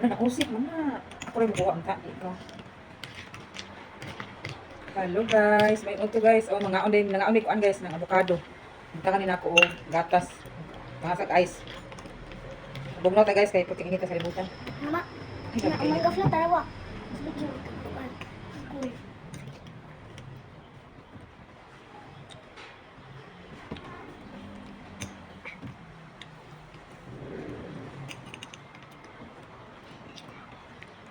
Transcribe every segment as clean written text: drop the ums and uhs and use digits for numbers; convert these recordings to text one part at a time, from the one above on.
Ano na usik man na. Ako rin makuha ang ta ikaw. Hello guys, may auto guys. Oh, mga din, nangaon din kuan guys ng avocado. Unta kanina ako og gatas. Pangasag ice. Bugnaw ta guys kay puting init sa libutan. Mama, Ay, na grabe kainit. mangga float tarawa. Video. Cool.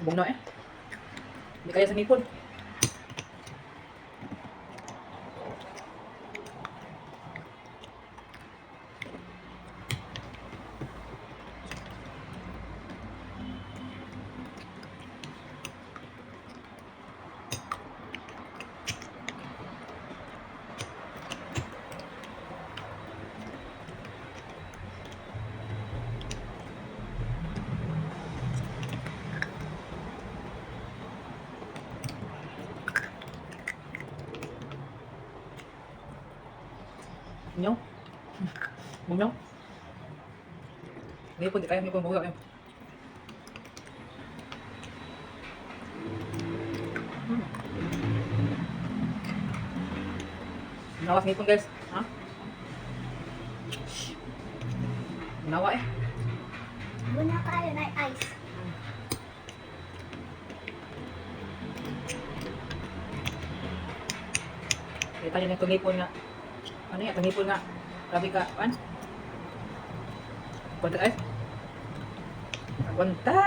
Bugnaw eh. Hindi kaya sa ngipon. Bugnaw. Bugnaw. Ngipon, di kaya ngipon bugnaw eh. Nawas ngipon guys. Ha? Nawa eh. Wala kayo na ice. Kita niyo na tungipon nga. Ano yan? Tungipon nga. Grabe ka. An? Kwanta guys. Kwanta!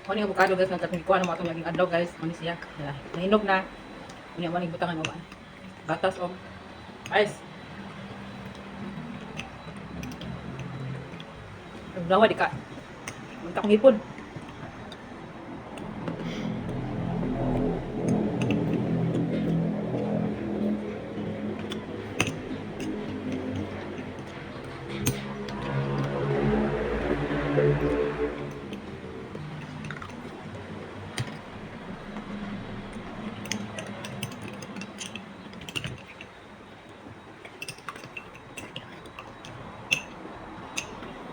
Ano yung avocado guys, nagkatong kuha na mo atong laging adlaw guys. Ano siya? Nahinog na. Unya man butangan mo ba? Gatas og ice. Nagdawa di ka. Munta kong ipon.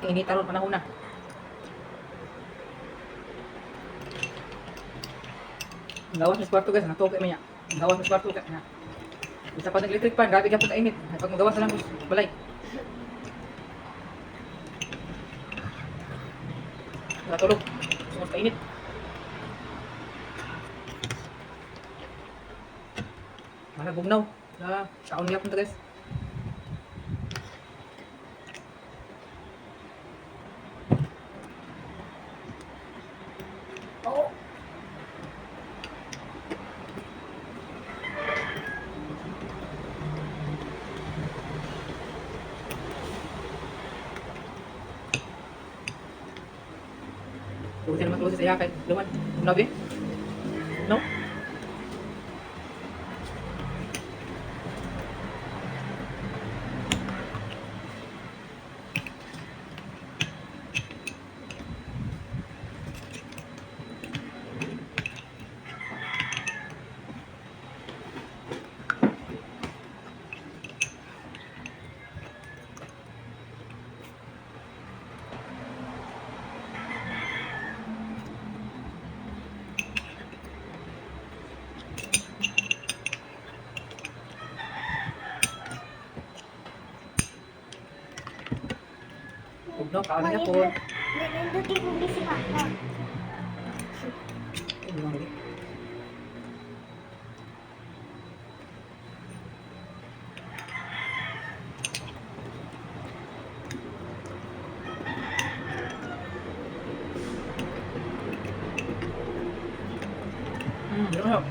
Init ron panahon na. Ang gawas mas kwarto guys, natuok man niya. Ang gawas mas kwarto guys. Na. Isa pa nag-electric fan, grabe gyapon kainit. Pag magawas na lang balay. Natulog. Sungos kainit. Mana bugnaw. Na, kaon gyapon ta guys. Oh. Lusin naman lusin sa iya kay Luman. Bugnaw eh. No? Bugnaw, kaon na po. Nindot yung si Mama. Bugnaw lagi. Yun.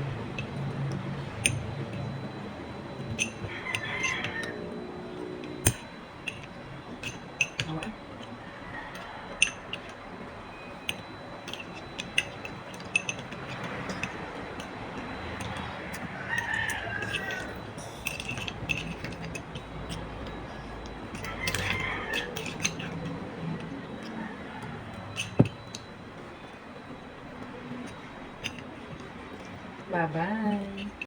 Okay. Bye-bye.